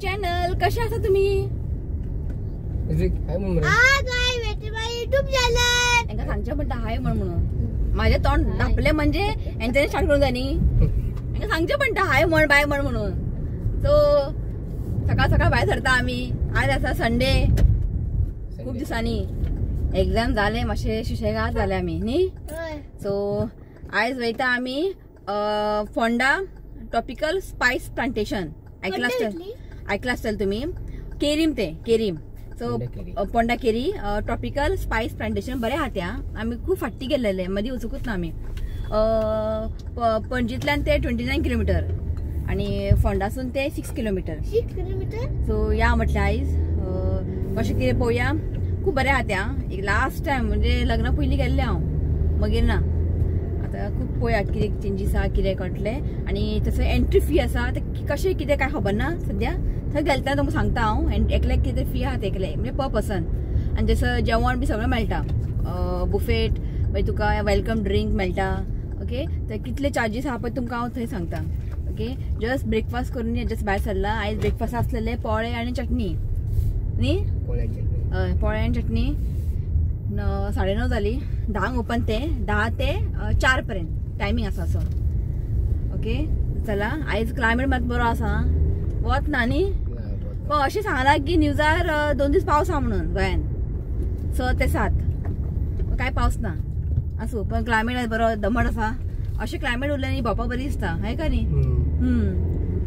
Channel. कशे आसा तुम्ही? हाय म्हण युट्यूब चॅनल। एका सांगचे म्हणटा हाय म्हण म्हणून माझे तोंड धापले म्हणजे हेंच्यांनी स्टार्ट करूंक जाय न्ही। एका सांगचे म्हणटा हाय म्हण बाय म्हण म्हणून। सो सकाळ सकाळ भायर सरता आमी। आज आसा संडे, खूब दिसांनी एग्जाम जाले, मातशे सुशेगाद जाले आमी न्ही। सो आयज वयता आमी फोंडा ट्रॉपिकल स्पायस प्लांटेशन। ऐकला आसतलें, आसतलें तुमी केरीम, ते Querim. So Ponda Keri tropical spice plantation बरें आहा त्या। आमी खूब फाटी गेल्लेले, मदीं वचूंकूच ना आमी। पणजींतल्यान ते 29 किलोमिटर आनी फोंडासून ते 6 किलोमिटर। 6 किलोमिटर। सो या म्हटलें आयज कशें कितें पळोवया। खूब बरें आहा त्या। एक लास्ट टायम म्हणजे लग्ना पयलीं गेल्लें हांव, मागीर ना। आतां खूब पळोवया कितें चेंजीस आहा, कितें कळटलें। आनी तसो एंट्री फी आसा ते कशें कितें कांय खबर ना सद्या। थंय गेले तेन्ना तुमकां सांगता हांव। एकल्याक कितें फी आहा ते एकले म्हणजे पर पर्सन। आनी जसं जेवण बी सगळें मेळटा, बुफेट, मागीर तुका welcome drink मेळटा। ओके, तर कितले चार्जीस आहा पळय तुमकां हांव थंय सांगता। ओके, जस्ट ब्रेकफास्ट करून जस्ट भायर सरला। आयज ब्रेकफास्ट आसलेले पोळे आनी चटणी न्ही, पोळे आनी चटणी। 9:30 जाली, 10 ओपन ते 10 ते 4 पर्यंत टायमींग आसा असो। ओके चला, आयज क्लायमेट मात बरो आसा, वत ना न्ही। पण अशें सांगलां की न्यूजार 2 दीस पावस आहा म्हणून गोंयान, 6 ते 7 काय पावस ना। आसूं, पण क्लायमेट आयज बरो दमट आसा। अशें क्लायमेट उरलें न्ही भोंवपाक बरी दिसता, हय का न्ही।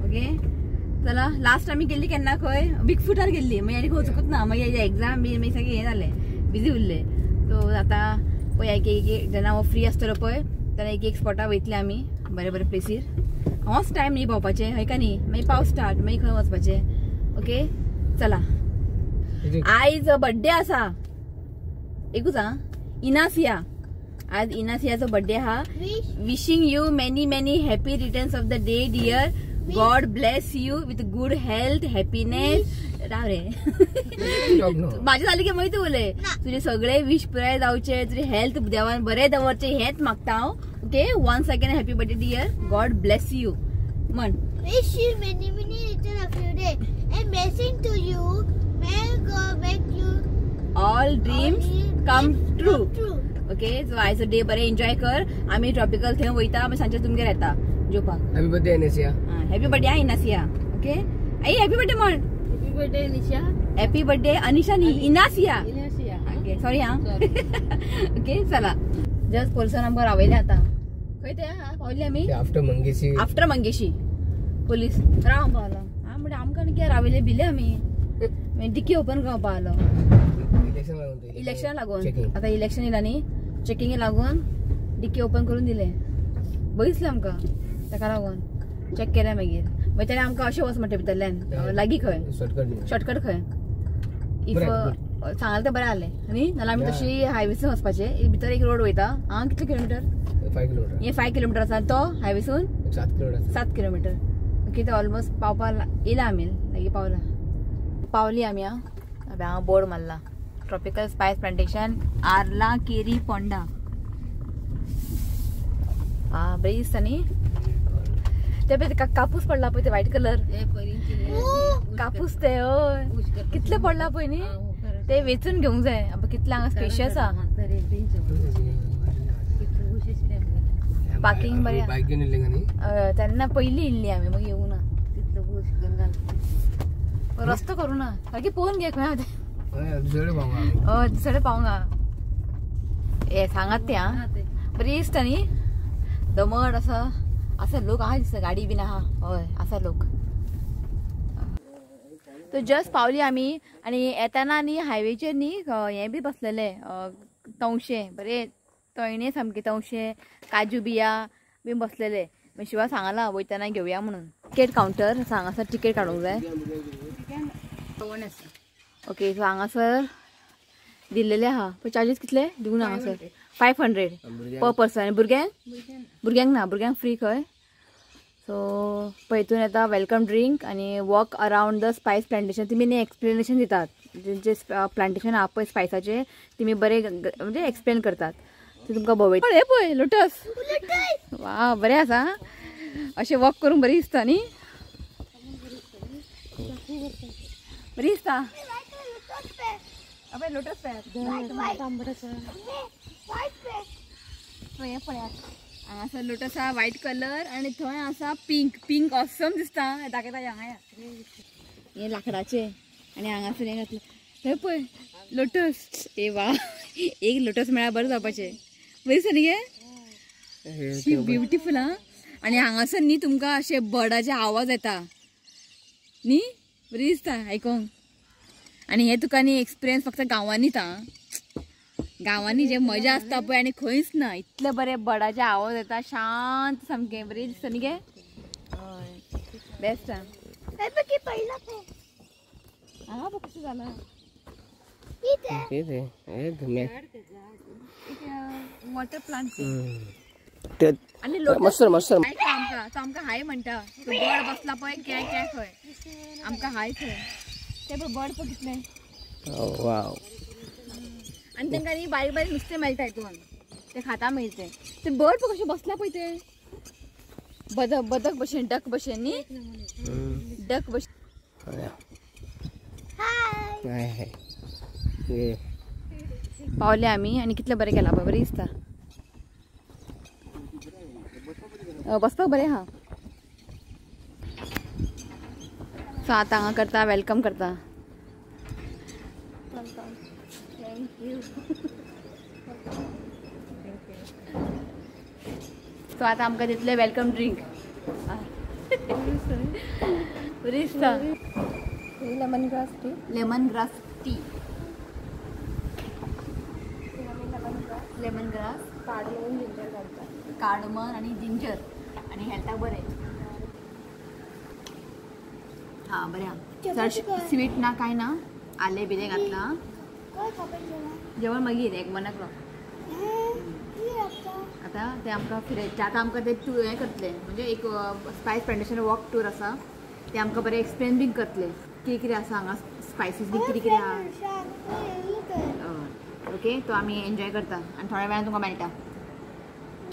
ओके चला, लास्ट आमी गेल्ली केन्ना खंय बिगफुटार गेल्ली, मागीर आनी खंय वचूंकूच ना। मागीर एग्जाम बी मागीर सगळें हें जालें, बिजी उरले। सो आतां पळय एक एक जेन्ना हांव फ्री आसतलो पळय तेन्ना एक एक स्पॉटार वयतले आमी, बरे बरे प्लेसीर। हांवच टायम न्ही भोंवपाचें, हय का न्ही। मागीर पावस स्टार्ट, मागीर खंय वचपाचें। ओके चला, आयज बड्डे आसा एकूच आं, इनासिया। आज इनासियाचो बड्डे आहा। Wishing you many many happy returns of the day dear. God bless you with good health, happiness. राव रे, माझे जाले की मागीर तूं उलय। तुजे सगळे विश पुराय जावचे, तुजे हेल्थ देवान बरें दवरचें हेंच मागता हांव। Okay, once again happy birthday dear, God bless you म्हण। Wish you many many returns of your day and blessing to you. May God make you all dreams come true. Okay, so आयचो day बरें enjoy कर। आमी tropical थंय वयता, मागीर सांजचे तुमगेर येता जेवपाक। Happy birthday Anisha. Happy birthday Inasiya. Okay, आई हॅपी बर्थडे म्हण। Happy birthday Anisha. Happy birthday Anisha न्ही, इनासिया। इनासिया, ओके सॉरी हां। ओके चला, जस्ट पोलिसान आमकां रावयले आतां। खंय ते पावले आमी? After Mangeshi. After Mangeshi police राव पावलो। हां म्हणजे आमकां न्ही कित्याक रावयले भिले आमी, मागीर डिकी ओपन करपाक पावलो। इलेक्शन लागून आतां इलेक्शन येयला न्ही, चेकिंगे लागून डिकी ओपन करून दिले। बघितले आमकां, ताका लागून चेक केलें। मागीर मागीर ताणें आमकां अशें वच म्हणटा भितरल्यान लागीं खंय शॉर्टकट खंय if सांगलें तें बरें जालें न्ही, नाल्यार आमी तशी हायवेसून वचपाचें। भितर एक रोड वयता हांगा कितले किलोमिटर? 5 किलोमिटर। हे 5 किलोमिटर आसा, तो हायवेसून 7 किलोमिटर। 7 किलोमिटर। ओके, ते ऑलमोस्ट पावपा येयला आमी, लागीं पावला। पावली आमी आं। हांगा बोर्ड मारला, tropical spice plantation Arla Keri Ponda. आ बरी दिसता न्ही। ते पळय कापूस पडला पळय, ते व्हायट कलर कापूस ते। हय, कितले पडला पळय न्ही, ते वेचून घेवंक जाय। कितले हांगा स्पेशियस आहा, पार्किंग बरें। तेन्ना पयलीं येयल्ली आमी, मागीर येवंक ना। रस्तो करूं ना, सारकी पळोवन घे खंय आहा तें। हय, दुसरे पावंक आहा। हे सांगात ते आं, बरी दिसता न्ही, दमट आसा। आसा लोक आहा दिसता, गाडी बीन आहा। हय आसा लोक। तो जस्ट पावली आमी। आनी येताना न्ही हायवेचेर न्ही हें बी बसलेले तवशे, बरे तळणे सामके तवशे, काजू बिया बी बसलेले। मागीर शिवा सांगला वयतना घेवया म्हणून। तिकेट कावंटर हांगासर तिकेट काडूंक जाय। ओके, सो हांगासर दिल्लेले आहा। पळय चार्जीस कितले दिवंक ना हांगासर? 500 पर पर्सन। भुरग्यांक? भुरग्यांक ना, भुरग्यांक फ्री खंय। सो पळय हितून येता welcome drink आनी walk around the spice plantation. तुमी न्ही एक्सप्लेनेशन दितात, जे प्लांटेशन आहा पळय स्पायसाचें, तुमी बरें म्हणजे एक्सप्लेन करतात। ते तुमकां भोंवयता। हे पळय लोटस, वा बरें आसा। अशें वॉक करूंक बरी दिसता न्ही। बरी दिसता. अबे लोटस पळयात. हें पळयात हांगासर लोटस आहा व्हायट कलर आनी थंय आसा पिंक. पिंक ऑसम दिसता. दाखयता हांगा हे लांकडाचे आनी हांगासर हें घातलें. थंय पळय लोटस. ए वा, एक लोटस मेळ्ळ्यार बरें जावपाचें. बरें दिसता न्ही गे, ब्युटिफूल. आं, आनी हांगासर न्ही तुमकां अशें बर्डाचे आवाज येता न्ही, बरें दिसता आयकोंक. आनी हे तुका न्ही एक्सपिरियन्स फक्त गांवांनीच. आं, गांवांनी जे मजा आसता पळय आनी खंयच ना. इतले बरे बर्डाचे आवाज येता, शांत सामकें, बरें दिसता न्ही गे. हय, बेस्ट. आं, हांगा पळय कशें जालां. वॉटर प्लांट आनी लोटस. आमकां तो आमकां हाय म्हणटा. बर्ड बसला पळय कॅ कॅ खंय आमकां हाय खंय. ते पळय बर्ड पळय कितले. आनी तांकां न्ही बारीक बारीक नुस्तें मेळटा हितून, ते खाता मागीर ते. ते बर्ड पळय कशें बसला पळय ते, बदक बदक भशेन, डक भशेन न्ही, डक भशेन. पावले आमी आनी कितलें बरें केलां पळय, बरें दिसता. बसपाक बरें आहा. सो आतां हांगा करता welcome करता. सो आतां आमकां दितले welcome drink. बरें दिसता. Lemon grass tea. Lemon grass tea. Lemon grass, cardamom, ginger घालता. कार्डमन आनी जिंजर आनी हेल्थाक बरें. हां, बरें आहा. चड स्वीट ना कांय ना, आलें बिलें घातलां. जेवण मागीर एक 1 o'clock. आतां ते आमकां फिरयतले. आतां आमकां ते टूर हें करतले, म्हणजे एक स्पायस प्लांटेशन वॉक टूर आसा, ते आमकां बरें एक्सप्लेन बीन करतले कितें कितें आसा हांगा, स्पायसीस बी कितें कितें आहा. ओके, तो आमी एन्जॉय करता आनी थोड्या वेळान तुमकां मेळटा.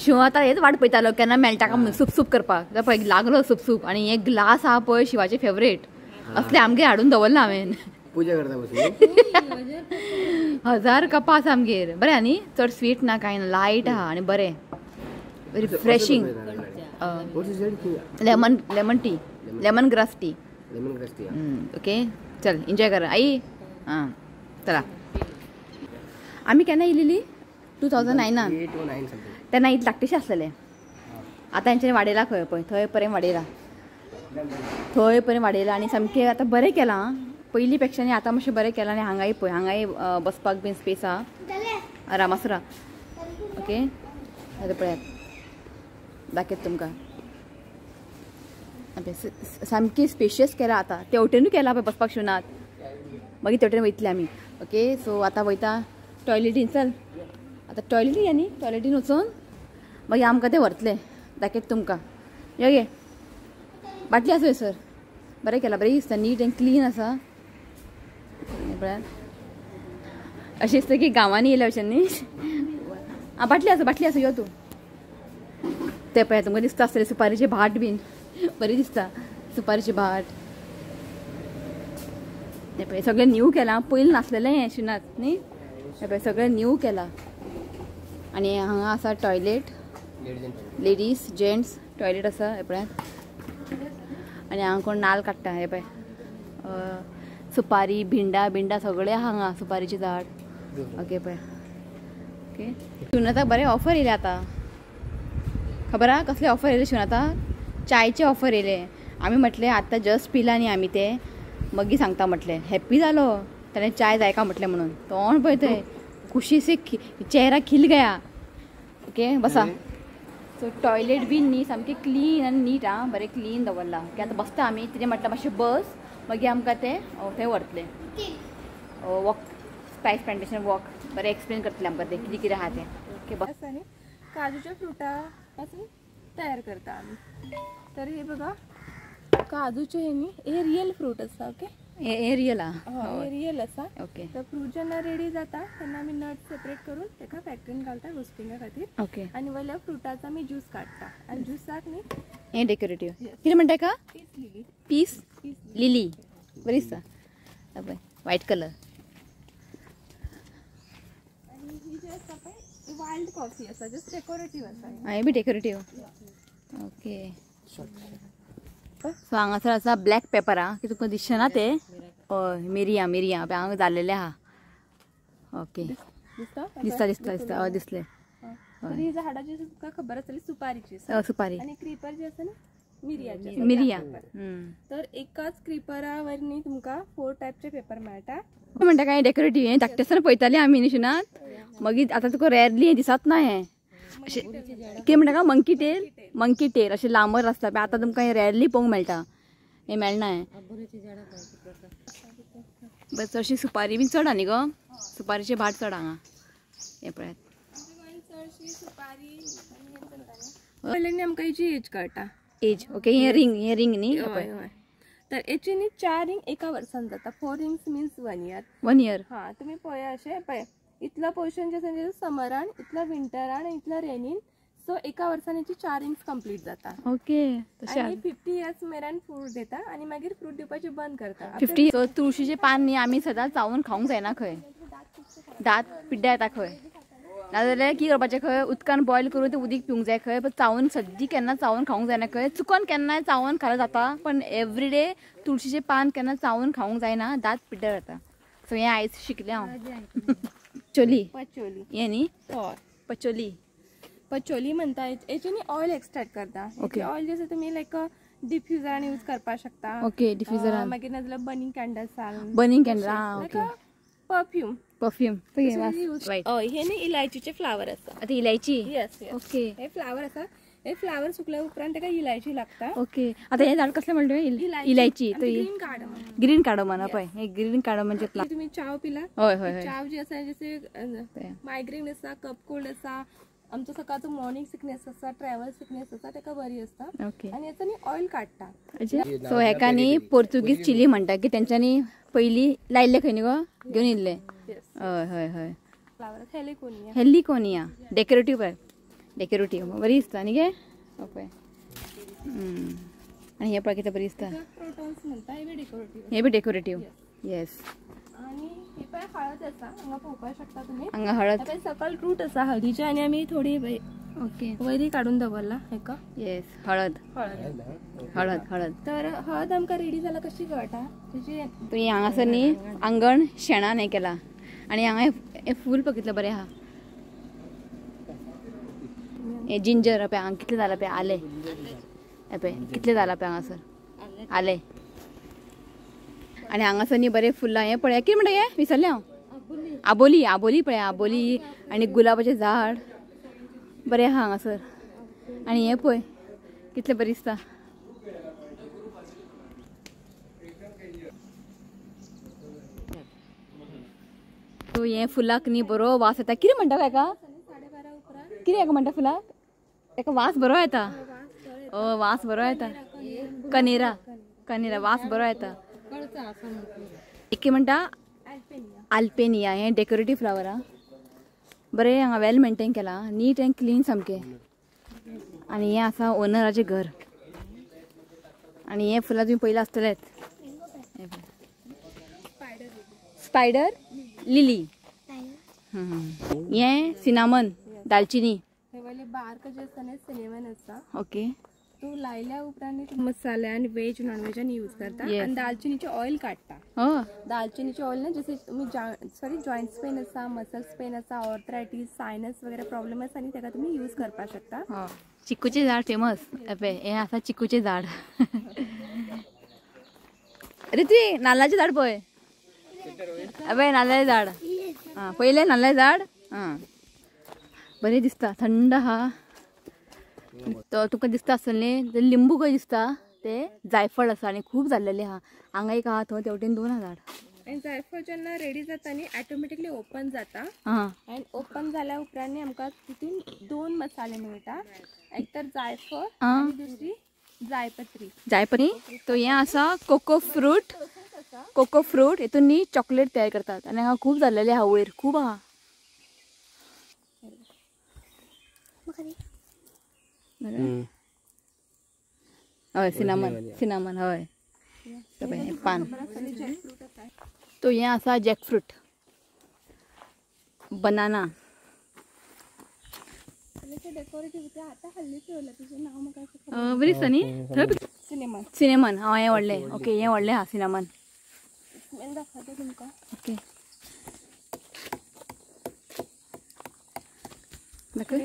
शिव आतां हेच वाट पळयतालो केन्ना मेळटा काय म्हणून सूप सूप करपाक. पळय लागलो सूप सूप. आनी हे ग्लास आहा पळय शिवाचे फेवरेट, असले आमगेर हाडून दवरला हांवें. पुजा करता बसून. 1000 कपां आसा आमगेर. बरें न्ही, चड स्वीट ना कांय ना, लायट आहा आनी बरें refreshing. Lemon lemon tea, lemon grass tea. Okay, चल एन्जॉय कर आई. आं, चला. आमी केन्ना येयलेली 2009 तेन्ना इतलें धाकटेशें आसलेलें. आतां हेंच्यांनी वाडयलां खंय पळय, थंय पर्यंत वाडयलां, थंय पर्यंत वाडयलां. आनी सामकें आतां बरें केलां पयलीं पेक्षा न्ही, आतां मातशें बरें केलां. आनी हांगाय पळय, हांगाय बसपाक बीन स्पेस आहा, आरामासरा. ओके, आतां पळयात दाखयत तुमकां. सामकी स्पेशियस केलां आतां, तेवटेनूय केलां पळय बसपाक शिवनात, मागीर तेवटेन वयतले आमी. ओके, सो आतां वयता टॉयलेटीन. चल आतां टॉयलेटीन या न्ही, टॉयलेटीन वचून मागीर आमकां ते व्हरतले, दाखयत तुमकां. यो गे, बाटली आसा सर. बरें केलां, बरें दिसता, नीट एंड क्लीन आसा. पळयात अशें दिसता की गांवांनी येयल्या भशेन न्ही. आं, बाटली आसा, बाटली आसा, यो तूं. ते पळय तुमकां दिसता आसतलें सुपारीचें भाट बीन, बरें दिसता सुपारीचें भाट. हें पळय सगळें न्यू केलां, पयलीं नासलेलें हें शिवनाथ न्ही. हें पळय सगळें न्यू केलां. आनी हांगा आसा टॉयलेट, लेडीज जेंट्स टॉयलेट आसा हें पळयात. आनी हांगा कोण नाल काडटा हें पळय. सुपारी भिंडा बिंडा सगळें हांगा, सुपारीचें झाड. ओके पळय. ओके, शिवनाथाक बरें ऑफर येयलें आतां, खबर आहा कसलें ऑफर येयलें शिवनाथाक? चायचें ऑफर येयलें. आमी म्हटलें आतां जस्ट पिलां न्ही आमी तें, मागीर सांगता म्हटलें. हॅप्पी जालो ताणें चाय जाय का म्हटलें म्हणून. तोंड पळय थंय खुशी से चेहरा खिल गया. ओके, बसा. सो टॉयलेट बी न्ही सामकें क्लीन आनी नीट आं, बरें क्लीन दवरलां. ओके, आतां बसता आमी. तिणें म्हटलें मातशें बस, मागीर आमकां तें थंय व्हरतलें वॉक, स्पायस प्लांटेशन वॉक. बरें एक्सप्लेन करतलें आमकां तें कितें कितें आहा तें. ओके, बस. आनी काजूच्या फ्रुटा पासून तयार करता आमी. तर हे बघा काजूचे हे न्ही, हे रियल फ्रूट आसा. ओके, हे रियल आहा. हे रियल आसा. ओके, तर फ्रूट जेन्ना रेडी जाता तेन्ना आमी नट सेपरेट करून ताका फॅक्टरीन घालता रोस्टिंगा खातीर. ओके, आनी वयल्या फ्रुटाचो आमी ज्यूस काडटा आनी ज्युसाक न्ही हें डेकोरेटीव कितें म्हणटा का? Peace lily. Peace lily, बरी दिसता. पळय व्हायट कलर. आणि ही जी आसा पळय वायल्ड कॉफी आसा, जस्ट डेकोरेटीव आसा. हें बी डेकोरेटीव. ओके सो हांगासर आसा ब्लॅक पेपर आहा की तुका दिसना ते. हय मिरयां मिरयां पळय हांगा जाल्लेले आहा. ओके दिसता दिसता दिसता दिसता. हय दिसले. तर ही झाडां जी तुका खबर आसतली सुपारीची. सुपारी. आणि क्रिपर जे आसा न्ही मिरयाचे. मिरयां. तर एकाच क्रिपरावर न्ही तुमकां 4 टायपचे पेपर मेळटा. म्हणटा काय डेकोरेटीव हें धाकटें आसतना पळयतालीं आमी न्ही शिनात, मागीर आतां तुका रेरली हें दिसत ना. हें अशें कितें म्हणटा का मंकी टेल, मंकी टेल अशें लांबर आसता. आतां तुमकां हें रेरली पळोवंक मेळटा, हें मेळना. हें बस चडशी सुपारी बी चड आहा न्ही गो, सुपारीचें भाट चड हांगा. हें पळयात पयलीं आमकां हेजी एज कळटा. Age okay. हें रिंग, हें रिंग न्ही. हय तर हेची न्ही 4 रिंग एका वर्सान जाता. 4 rings means 1 year. 1 year. हां तुमी पळया अशें पळय इतलो पोर्शन जे आसा समरान, इतलो विंटरान, इतलो रेनीन. सो एका वर्सान हेची 4 रिंग्स कंप्लीट जाता. ओके. आनी 50 इयर्स मेरेन फ्रूट दिता आनी मागीर फ्रूट दिवपाचें बंद करता. 50. सो तुळशीचें पान न्ही आमी सदांच चावून खावंक जायना खंय, दांत पिड्ड्यार येता खंय. नाजाल्यार कितें करपाचें खंय उदकान बॉयल करून तें उदीक पिवंक जाय खंय. पण चावून सद्दी केन्ना चावून खावंक जायना खंय. चुकोन केन्नाय चावून खाल्यार जाता, पण एवरीडे तुळशीचें पान केन्ना चावून खावंक जायना, दांत पिड्ड्यार जाता. सो हें आयज शिकलें हांव. पचोली. पचोली हें न्ही. हय पचोली. पचोली म्हणटा हेची न्ही ऑयल एक्सट्रॅक्ट करता. ओके. ऑयल जे तुमी लायक डिफ्युजरान यूज करपाक शकता. ओके डिफ्युजरान. मागीर नाजाल्यार burning कॅन्डल्सान. Burning candle. Okay. Perfume. Perfume. हय हे न्ही इलायचीचे फ्लावर आसा. आतां इलायची. Yes yes. Okay हे फ्लावर आसा. हे फ्लावर सुकल्या उपरांत ताका इलायची लागता. ओके आतां हें झाड कसलें म्हणटा तुवें? इलायची. Green cardamom. ग्रीन कार्डमन पळय हे ग्रीन कार्डमनचे प्लांट. तुमी चाव पिला? हय हय. चाव जी आसा जशें मायग्रेन आसा, कप कोल्ड आसा, आमचो सकाळचो मॉर्निंग सिकनेस आसा, ट्रॅव्हल सिकनेस आसा, ताका बरी आसता. ओके. आनी हेचो न्ही ऑयल काडटा. सो हेका न्ही पोर्तुगीज चिली म्हणटा की तेंच्यांनी पयलीं लायिल्लें खंय न्ही गो, घेवन येयल्ले. हय हय हय. Flower heliconia. हेलिकोनिया डेकोरेटीव पळय, डेकोरेटीव बरी दिसता न्ही गे. पळय आनी हें पळय कितें बरी दिसता. क्रोटॉन्स म्हणटा, हे बी डेकोरेटीव. हे बी डेकोरेटीव. येस. आनी ही पळय हळद आसा, हांगा पळोवपाक शकता तुमी. हांगा हळद. पळय सकयल रूट आसा हळदीचे आनी आमी थोडी ओके वयरी काडून दवरला हेका. येस हळद. हळद हळद हळद. तर हळद आमकां रेडी जाला कशी कळटा तेजी. तुवें हांगासर न्ही आंगण शेणान हें केलां आनी हांगा हें फूल पळय कितलें बरें आहा. हें जिंजर पळय हांगा कितलें जालां पळय, आलें हें पळय कितलें जालां पळय हांगासर आलें. आनी हांगासर न्ही बरें फुलां हें पळय कितें म्हणटा हें विसरलें हांव. आबोली. आबोली पळय आबोली आनी गुलाबाचें झाड बरें आहा हांगासर. आनी हें पळय कितलें बरें दिसता. सो हें फुलाक न्ही बरो वास येता. कितें म्हणटा हेका, कितें हेका म्हणटा फुलाक? हेका वास बरो येता. वास बरो येता. कनेरा. कनेरा वास बरो येता. एक म्हणटा आल्पेनिया. हें डेकोरेटीव फ्लावर आहा, बरें हांगा वेल मेंटेन केलां, नीट एंड क्लीन सामकें. आनी हें आसा ओनराचें घर. आनी हें फुलां तुमी पयलीं आसतलेच. Spider lily. हें सिनामन दालचिनी. बार्क जे आसा न्ही सिनेमन आसा. ओके. तो लायल्या उपरांत मसाले आनी वेज नॉन वेजान यूज करता. आनी दालचिनीचे ऑयल काडटा. दालचिनीचे ऑयल ना जशें तुमी सॉरी जॉयंट्स पेन आसा, मसल्स पेन आसा, ऑर्थरायटीस, सायनस वगैरे प्रॉब्लेम आसा न्ही ताका तुमी यूज करपाक शकता. चिकूचें झाड फेमस. हें आसा चिकूचें झाड. अरे तुवें नाल्लाचें झाड पळय. अबे नाल्लाचें झाड. आं पयलें नाल्लाचें झाड. आं बरें दिसता, थंड आहा. तो तुका दिसता आसतलें न्ही लिंबू खंय दिसता ते जायफळ आसा आनी खूब जाल्लेलें आहा. हांगा एक आहा, थंय तेवटेन 2 आहा झाड. आनी जायफळ जेन्ना रेडी जाता न्ही ऑटोमॅटिकली ओपन जाता. आनी ओपन जाल्या उपरांत न्ही आमकां तितून 2 मसाले मेळटा. एक तर जायफळ आनी दुसरी जायपत्री. जायपत्री. तो हें आसा कोको फ्रूट. कोको फ्रूट हेतून न्ही चॉकलेट तयार करतात आनी हांगा खूब जाल्लेलें आहा वयर खूब आहा. हय सिनामन. सिनामन हय. पान. तो हें आसा जॅकफ्रूट, बनाना. बरी दिसता न्ही. सिनेमन. सिनेमन, हां हें व्हडलें. ओके, हें व्हडलें आहा सिनेमन. दाखयता तुमकां. ओके,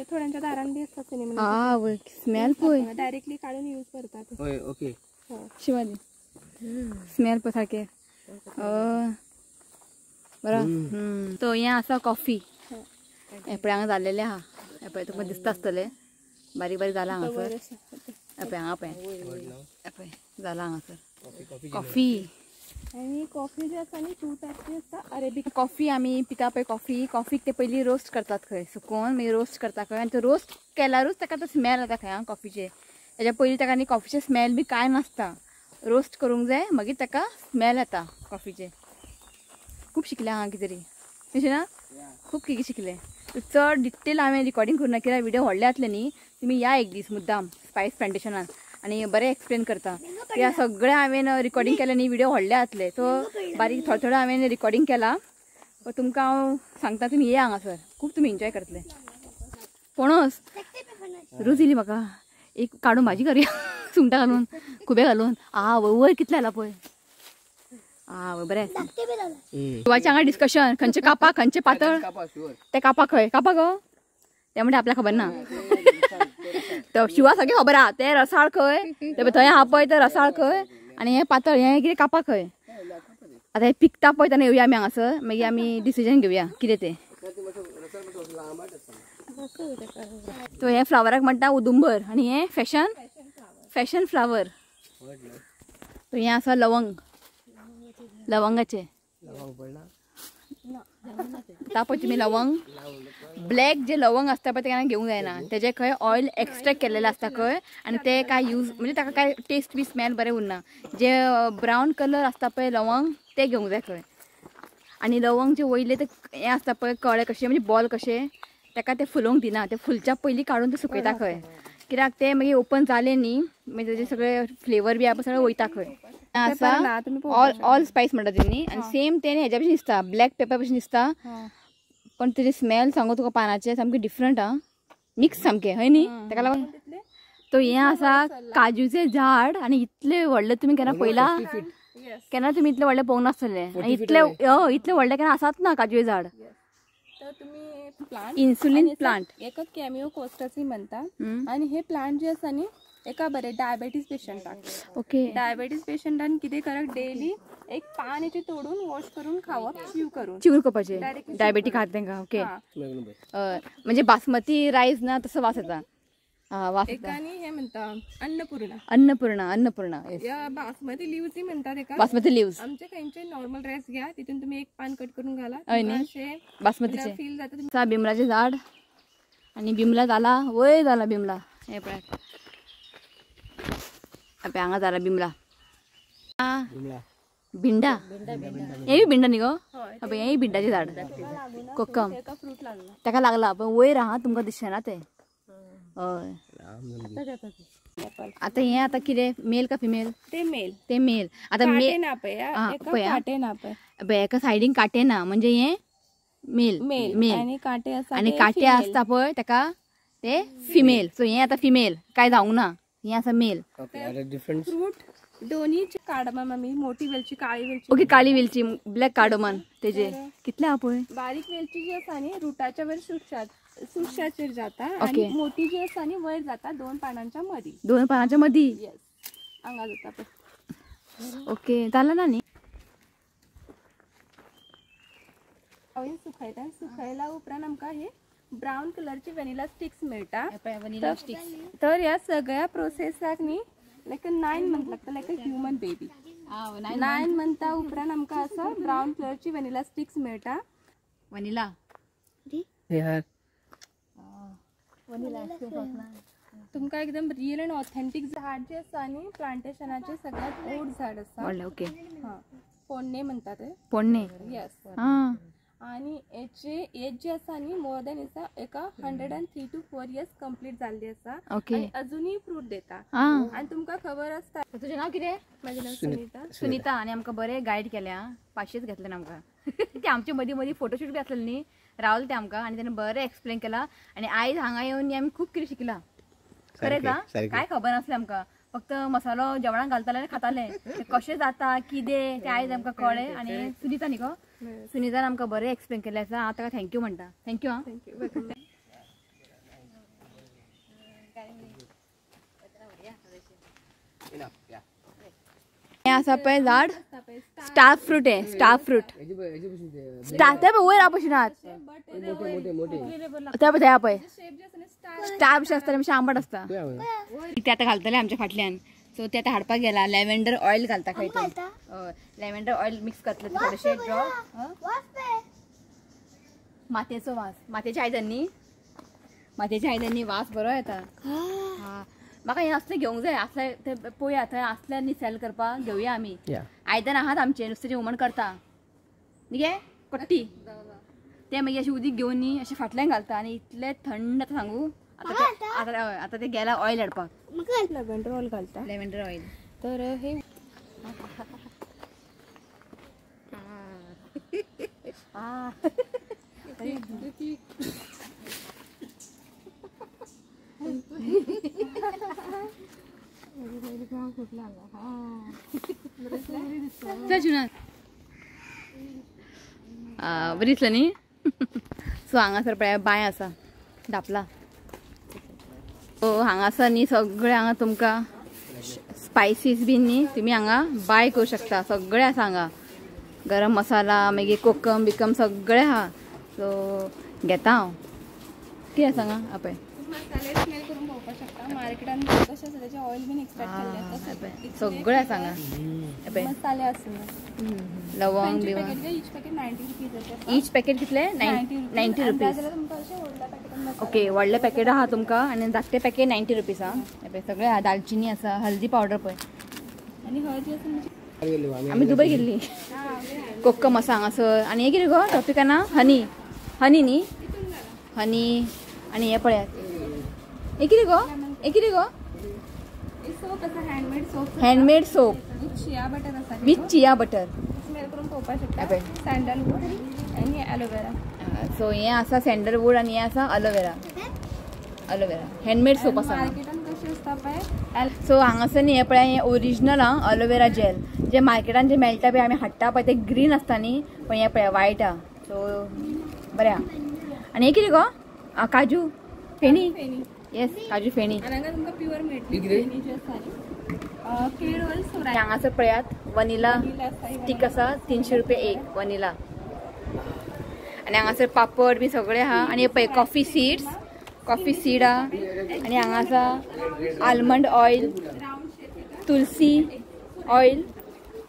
थोड्यांच्या दारान बी आसता सिनेमन. हा स्मेल पळय, डायरेक्टली काडून यूज करतात. हय, ओके. शिवाजी स्मेल पळय सारकें बरो. तो हें आसा कॉफी. हें पळय हांगा जाल्लेलें आहा. हें पळय तुमकां दिसता आसतलें, बारीक बारीक जालां हांगासर. हें पळय हांगा पळय, हें पळय जालां हांगासर कॉफी. आनी कॉफी जी आसा न्ही टू टायपची आसता. अरेबिक कॉफी आमी पिता पळय. कॉफी, कॉफीक ते पयलीं रोस्ट करतात खंय, सुकोवन मागीर रोस्ट करता खंय. आनी तो रोस्ट केल्यारूच ताका तो स्मेल येता खंय आं कॉफीचे. तेज्या पयलीं ताका न्ही कॉफीचे स्मेल बी कांय नासता. रोस्ट करूंक जाय, मागीर ताका स्मेल येता कॉफीचे. खूब शिकलें हांगा कितें तरी, तशें ना? खूब कितें शिकलें. चड डिटेल हांवें रिकॉर्डिंग करूं ना कित्याक व्हिडियो व्हडले जातले न्ही. तुमी या एक दीस मुद्दाम स्पायस प्लांटेशनान आनी बरें एक्सप्लेन करता. कित्याक सगळें हांवें रिकॉर्डिंग केलें न्ही, व्हिडियो व्हडले जातले. सो बारीक थोडें थोडें हांवें रिकॉर्डिंग केलां. तुमकां हांव सांगता, तुमी येया हांगासर, खूब तुमी एन्जॉय करतले. पणस रोज येयली म्हाका, एक काडून भाजी करुया, सुंगटां घालून, खुबे घालून. आ वयर कितलें जालां पळय. आ बरें आसा. शिवाचें हांगा डिस्कशन, खंयचे कापा खंयचे पातळ, ते कापा खंय कापा गो ते म्हणटा आपल्याक खबर ना. तो शिवा सगळें खबर आहा, ते रसाळ खंय, ते थंय आहा पळय ते रसाळ खंय, आनी हें पातळ हें कितें कापा खंय. आतां हें पिकता पळय तेन्ना येवया आमी हांगासर, मागीर आमी डिसिजन घेवया कितें तें. तो हें फ्लावराक म्हणटा उदुंबर आनी हें फॅशन, फॅशन फ्लावर. तो हें आसा लवंग, लवंगाचे पळय तुमी लवंग. ब्लॅक जे लवंग आसता पळय ते केन्ना घेवंक जायना. तेजे खंय ऑयल एक्स्ट्रेक्ट केल्लेलें आसता खंय, आनी ते कांय यूज म्हणजे ताका कांय टेस्ट बी स्मेल बरें उरना. जे ब्रावन कलर आसता पळय लवंग ते घेवंक जाय खंय. आनी लवंग जे वयले ते हें आसता पळय कळे कशे, म्हणजे बॉल कशे, ताका ते फुलोवंक दिना. ते फुलच्या पयलीं काडून ते सुकयता खंय, कित्याक ते मागीर ओपन जाले न्ही मागीर तेजे सगळे फ्लेवर बी आहा सगळे वयता खंय. आसा ऑल ऑल स्पायस म्हणटा तेणी. आनी सेम तें हेज्या भशेन दिसता, ब्लॅक पेपर भशेन दिसता, पण तेजे स्मेल सांगू तुका पानाचे सामकें डिफरंट आं, मिक्स सामकें हय न्ही. ताका लागून तो हें आसा काजूचें झाड. आनी इतलें व्हडलें तुमी केन्ना पळयलां? केन्ना तुमी इतलें व्हडलें पळोवंक नासतलें. आनी इतलें इतलें व्हडलें केन्ना आसात ना काजूचें झाड. इन्सुलीन प्लांट, एका कॅमिओ कोस्टासी म्हणटा. आनी हे प्लांट जे आसा न्ही एका बरें डायबेटीस पेशंटाक. ओके, डायबेटीस पेशंटान कितें करप, डेली एक पान हेचे तोडून वॉश करून खावप, च्यू करून, च्यू करपाचें डायबेटीक आहा तांकां. ओके, म्हणजे बासमती रायस ना तसो वास येता. वास येता. हे म्हणटा अन्नपूर्णा, अन्नपूर्णा, अन्नपूर्णा बासमती लिव्स म्हणटा तेका. बासमती लिव्स आमचे खंयचे नॉर्मल रायस घ्या, तितून तुम्ही एक पान कट करून घाला, बासमतीचे फील जाता. बिमलाचें झाड आनी बिमला जाला वयर जाला बिमला. हें पळय हांगा जाला बिमला, भिंडा, हेंय भिंडा न्ही गो, हेंय भिंडाचें झाड. कोकम ताका लागला पण वयर आहा, तुमकां दिसना तें. हय, आतां हें आतां कितें, मेल का फिमेल? ते मेल, ते मेल. आतां पळय एका सायडीन कांटे ना, म्हणजे हें मेल, मेल. आनी कांटे आनी कांटे आसता पळय ताका ते फिमेल. सो हें आतां फिमेल, कांय जावंक ना, हें आसा मेल. फ्रूट दोन्ही कार्डमम आमी, मोठी वेलची, काळी वेलची. ओके, काळी वेलची, ब्लॅक कार्डमन. तेजे कितले आहा पळय. बारीक वेलची जी आसा न्ही रुटाच्या वयर सुक्षाचेर जाता, आनी मोठी जी आसा न्ही वयर जाता दोन पानांच्या मदीं. दोन पानांच्या मदीं, येस, हांगा जाता पळय. ओके, जालें ना न्ही. हांवें सुकयता, सुकयल्या उपरांत आमकां हे ब्रावन कलरची व्हॅनिला स्टिक्स मेळटा. Vanilla sticks. तर ह्या सगळ्या प्रोसेसाक न्ही लायक 9 मंथ लागता, लायक अ ह्युमन बेबी. 9 मंथा उपरांत आमकां आसा ब्रावन कलरची व्हॅनिला स्टिक्स मेळटा. व्हॅनिला तुमकां एकदम रियल अँड ऑथेंटीक झाड जे आसा न्ही प्लांटेशनाचे सगळ्यात ओल्ड झाड आसा. ओके, हां, पोन्ने म्हणटा ते. पोन्ने, येस. आनी हेची एज जी आसा न्ही मोर दॅन आसा एका 103 to 4 years complete जाल्ली आसा. ओके. आनी अजुनूय फ्रूट देता. आनी तुमकां खबर आसता. तुजें नांव कितें? म्हाजें नांव सुनीता. सुनीता. आनी आमकां बरें गायड केलें आं, 500 घेतले आमकां. ते आमचे मदीं मदीं फोटोशूट बी आसलें न्ही, रावले ते आमकां आनी तेणें बरें एक्सप्लेन केलां. आनी आयज हांगा येवन न्ही आमी खूब कितें शिकलां. खरेंच आं, काय खबर नासलें आमकां. फक्त मसालो जेवणाक घालताले आनी खाताले, कशें जाता कितें तें आयज आमकां कळ्ळें. आनी सुनीता न्ही गो, सुनीतान आमकां बरें एक्सप्लेन केल्लें आसा. हांव ताका thank you म्हणटा. Thank you आं. Thank you. हें आसा पळय झाड, स्टार फ्रूट. हें स्टार फ्रूट, स्टार ते पळय वयर भशेन आहात ते पळय, पळय स्टार भशेन आसता, मातशें आंबट आसता. ते आतां घालतले आमच्या फाटल्यान. सो ते आतां हाडपाक गेला. लॅव्हेंडर ऑयल घालता खंय ते, लॅव्हेंडर ऑयल मिक्स करतले थोडेशे ड्रॉप. मातयेचो वास, मातयेच्या आयदन न्ही, मातयेच्या आयदन वास बरो येता. म्हाका हें असलें घेवंक जाय, असलें ते पळोवया थंय असलें न्ही सेल करपाक घेवया आमी. आयदन आहात आमचें, नुस्त्याचें हुमण करता न्ही गे कट्टी, तें मागीर अशें उदीक घेवन न्ही अशें फाटल्यान घालता आनी इतलें थंड. आतां सांगू, आतां आतां ते गेला ऑयल हाडपाक. लॅव्हेंडर ऑयल घालता. लॅव्हेंडर ऑयल तर हे बरी दिसलें न्ही. सो हांगासर पळय बांय आसा धापला. सो हांगासर न्ही सगळें हांगा तुमकां स्पायसीस बीन न्ही तुमी हांगा बाय करूं शकता. सगळें आसा हांगा, गरम मसाला मागीर कोकम बिकम सगळें आहा. सो घेता हांव. कितें आसा हांगा पळय मसाले स्मेल करून पळोवपाक शकता. मार्केटान कशें आसा तेजें ऑयल बीन एक्स्ट्रॅक्ट केल्लें आसता. सगळें आसा हांगा. मसाले आसना, लवंग बिवंग. Each packet 90 rupees. Each packet कितले? 90 रुपीज. ओके, व्हडलें पॅकेट आहा तुमकां आनी धाकटें पॅकेट 90 रुपीज आहा. सगळें आहा, दालचिनी आसा, हल्दी पावडर पळय. आनी हळद जी आसा आमी दुबय गेल्ली. कोकम आसा हांगासर. आनी हें कितें गो टॉपिकाना हनी, हनी न्ही, हनी. आनी हें पळयात, हें कितें गो, हें कितें गो? सोप आसा, handmade soap. Handmade soap with shea butter आसा. विथ चिया बटर स्मेल करून पळोवपाक शकता. सँडलवूड आनी एलोवेरा. सो हें आसा सँडलवूड आनी हें आसा aloe vera. Aloe vera handmade soap आसा. मार्केटान कशें आसता पळय. सो हांगासर न्ही हें पळय, हें ओरिजिनल आं एलोवेरा जेल. जे मार्केटान जे मेळटा पळय आमी हाडटा पळय ते ग्रीन आसता न्ही, पण हें पळय वायट आहा. सो बरें आहा. आनी हें कितें गो? काजू फेणी. येस, काजू फेणी. तुमकां प्युअर मेळटली. हांगासर पळयात वनिला स्टीक आसा, 300 रुपये एक वनिला. आनी हांगासर पापड बी सगळें आहा. आनी पळय कॉफी सीड्स, कॉफी सीड आहा. आनी हांगा आसा आल्मंड ऑयल, तुलसी ऑयल,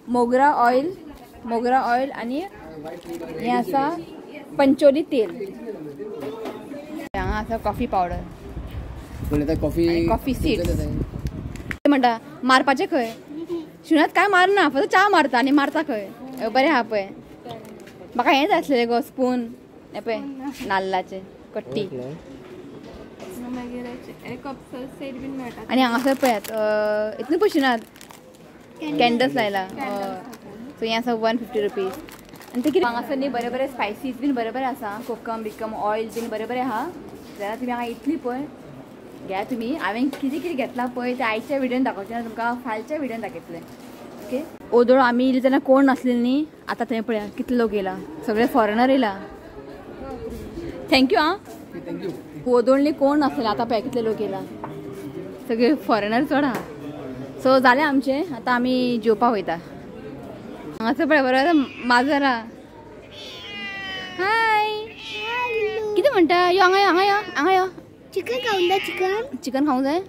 मोगरा ऑयल, मोगरा ऑयल. आनी हें आसा पंचोली तेल. हांगा आसा coffee powder, coffee coffee seeds. म्हणटा मारपाचें खंय, शिणात काय मारना, फक्त च्या मारता आनी मारता खंय. बरें आहा पळय, म्हाका हें जाय आसलें गो स्पून. हें पळय नाल्लाचें कट्टी. आनी हांगासर पळयात इतले पयशे कॅन्डल्स लायला. सो हें आसा 150 रुपीज. आनी ते कितें हांगासर न्ही बरें बरें स्पायसीस बीन बरें बरें आसा, कोकम बिकम ऑयल बीन बरें बरें आहा. जाल्यार तुमी हांगा इतली पळय घ्या तुमी. हांवें कितें कितें घेतलां पळय तें आयच्या व्हिडियोन दाखोवचें ना तुमकां, फालच्या व्हिडियोन दाखयतलें. ओके, ओदोळ आमी येयली तेन्ना कोण नासलें न्ही, आतां थंय पळया कितले लोक येयला, सगळे फॉरेनर येयला. Thank you आं. ओदोळ न्ही कोण नासलें, आतां पळय कितले लोक येयला, सगळे फॉरेनर चड आहा. सो जालें आमचें, आतां आमी जेवपाक वयता. हांगासर पळय बरोबर माजर आहा. हाय, कितें म्हणटा? यो हांगा यो, हांगा यो, हांगा यो. चिकन खावंक जाय. चिकन चिकन खावंक जाय.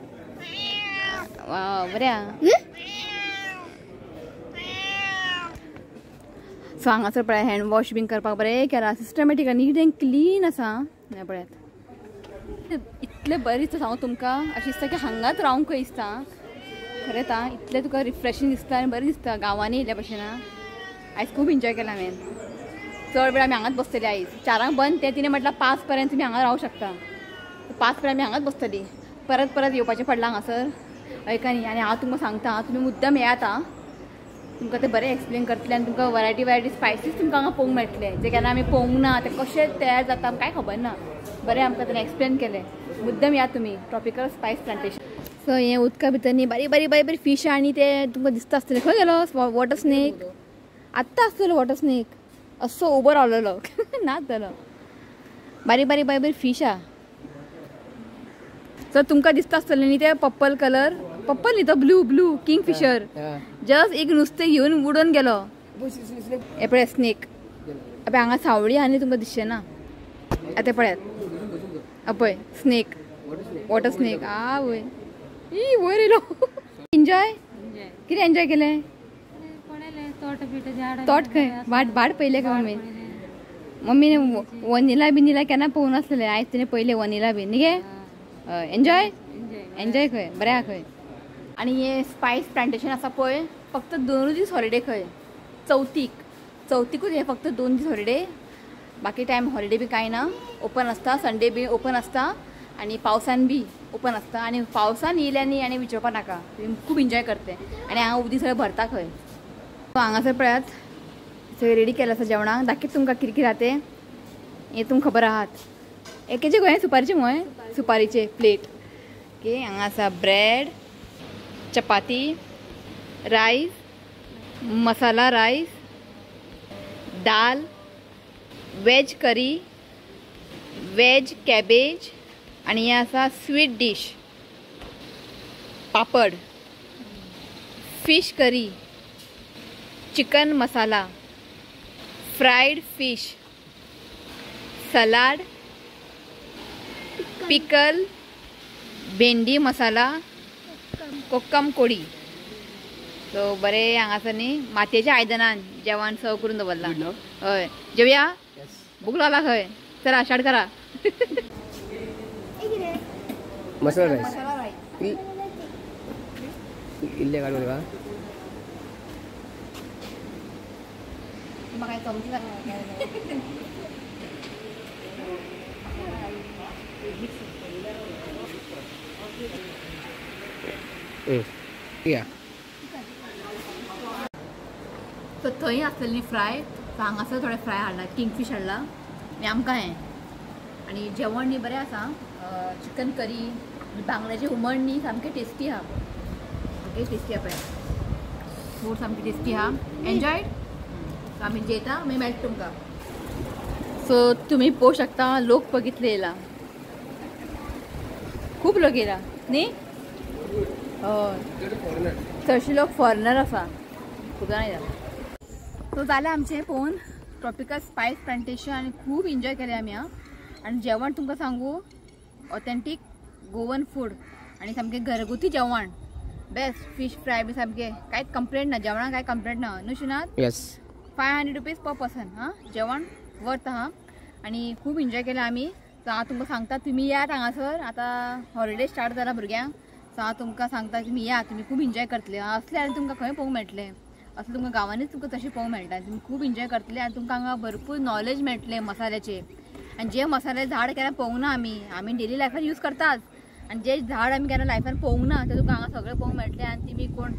वा बरें आहा. सो हांगासर पळय हँड वॉश बीन करपाक बरें केलां, सिस्टमॅटीक नीट एंड क्लीन आसा. हें पळयात, इतलें बरें दिसता सांगू तुमकां, अशें दिसता की हांगाच रावंक खंय दिसता. खरेंच आं, इतलें तुका रिफ्रेशींग दिसता आनी बरें दिसता गांवांनी येयल्या भशेन. आयज खूब एन्जॉय केला हांवें. चड वेळ आमी हांगाच बसतली आयज. 4 बंद तें तिणें म्हटल्यार 5 पर्यंत तुमी हांगा रावूं शकता. 5 पर्यंत आमी हांगाच बसतली. परत परत येवपाचें पडलां हांगासर ऐका न्ही. आनी हांव तुमकां सांगता तुमी मुद्दम येयात आं, तुमकां ते बरें एक्सप्लेन करतले आनी तुमकां वरायटी वरायटी स्पायसीस तुमकां हांगा पळोवंक मेळटले, जे केन्ना आमी पळोवंक ना, ते कशें तयार जाता कांय खबर ना. बरें आमकां तेणें एक्सप्लेन केलें. मुद्दम या तुमी ट्रॉपिकल स्पायस प्लांटेशन. सो हें उदका भितर न्ही बारीक बारीक बारीक बारीक फीश आनी ते तुमकां दिसता आसतलें. खंय गेलो वॉटर स्नेक? आत्तां आसतलो वॉटर स्नेक असो उबो रावलेलो नाच जालो. बारीक बारीक बारीक बारीक फीश आहा. सो तुमकां दिसता आसतलें न्ही ते पर्पल कलर, पर्पल न्ही तो ब्लू, ब्लू किंगफिशर. जस्ट एक नुस्तें घेवन उडोवन गेलो. हे पळय स्नेक. पळय हांगा सावळी आनी तुमकां दिसचें ना. आतां पळयात पळय स्नेक, वॉटर स्नेक. आ वय ई वयर येयलो. एन्जॉय कितें एन्जॉय केलें? तोट खंय वाट भाट पळयलें खंय मम्मी? मम्मीने वनिला बिनिला केन्ना पळोवंक नासलें, आयज तिणें पळयलें वनिला बीन न्ही गे. एन्जॉय एन्जॉय खंय बरें आहा खंय. आनी हें स्पायस प्लांटेशन आसा पळय, फक्त 2 दीस हॉलिडे खंय, चवथीक. चवथीकूच हें फक्त 2 दीस हॉलिडे, बाकी टायम हॉलिडे बी कांय ना. ओपन आसता, संडे बी ओपन आसता आनी पावसान बी ओपन आसता. आनी पावसान येयल्या न्ही आनी विचारपा नाका, तुमी खूब एन्जॉय करते. आनी हांगा उदीक सगळें भरता खंय. हांगासर पळयात सगळें रेडी केलें आसा जेवणाक. दाखयत तुमकां कितें कितें आहा तें, हें तुमकां खबर आहात. एकेचे गोंय सुपारीचे मुय, सुपारीचे प्लेट. ओके हांगा आसा bread, chapati, rice, masala rice, dal, veg curry, veg cabbage आनी हें आसा sweet dish, papad, fish curry, chicken masala, fried fish, salad, pickle, bhendi masala, kokkam kodi. So बरें हांगासर न्ही मातयेच्या आयदनान जेवण सर्व करून दवरलां. हय जेवया, भूक लागला खंय. चला स्टार्ट करा. मसाला राईस इल्ले काडून का म्हाका चमची सो थंय आसतली न्ही फ्राय, सो हांगासर थोडे फ्राय हाडला, किंगफीश हाडला आनी आमकां हें. आनी जेवण न्ही बरें आसा, चिकन करी, बांगड्याचें हुमण न्ही सामकें टेस्टी आहा, सामकें टेस्टी आहा पळय, फूड सामकें टेस्टी आहा. एन्जॉय. सो आमी जेयता मागीर मेळटा तुमकां. सो तुमी पळोवंक शकता लोक बघितले येयला, खूब लोक येयला न्ही. हय चडशे लोक फॉरेनर आसा, खूब जाणां येयला. सो जालें आमचें पळोवन ट्रॉपिकल स्पायस प्लांटेशन आनी खूब एन्जॉय केलें आमी आं. आनी जेवण तुमकां सांगू ऑथेंटीक गोवन फूड आनी सामकें घरगुती जेवण, बेस्ट. फीश फ्राय बी सामकें कांयच कंप्लेंट ना, जेवणाक कांय कंप्लेंट ना न्हू शिनात. Yes 500 rupees per person हां जेवण वर्थ आहा. आनी खूब एन्जॉय केलें आमी. सो हांव तुमकां सांगता तुमी येयात हांगासर, आतां हॉलिडे स्टार्ट जाला भुरग्यांक. सो हांव तुमकां सांगता तुमी येयात, तुमी खूब एन्जॉय करतले. असलें आनी तुमकां खंय पळोवंक मेळटलें, असलें तुमकां गांवांनीच तुमकां तशें पळोवंक मेळटा. तुमी खूब एन्जॉय करतले आनी तुमकां हांगा भरपूर नॉलेज मेळटलें मसाल्याचें. आनी जे मसाले झाड केन्ना पळोवंक ना आमी, आमी डेली लायफान यूज करताच, आनी जे झाड आमी केन्ना लायफान पळोवंक ना ते तुमकां हांगा सगळें पळोवंक मेळटलें. आनी तुमी कोण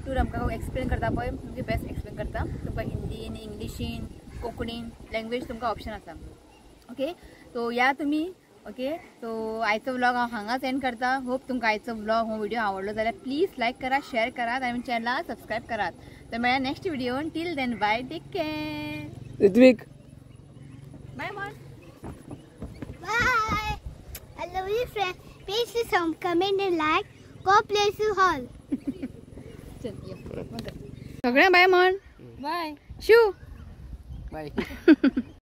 टूर आमकां एक्सप्लेन करता पळय, तुमकां बेस्ट एक्सप्लेन करता. तुमकां हिंदीन, इंग्लिशीन, कोंकणीन लँग्वेज तुमकां ऑप्शन आसा. ओके सो या तुमी. ओके सो आयचो व्लॉग हांव हांगाच एंड करता. होप तुमकां आयचो व्लॉग हो व्हिडिओ आवडलो जाल्यार प्लीज लायक करात, शेअर करात आनी चॅनलाक सबस्क्रायब करात. तर मेळया next व्हिडिओन. Till then bye, take care. Ritwik bye mon. Bye. I love you friend. Please some comment and like. God bless you all. सगळ्यांक बाय म्हण. बाय शिव बाय.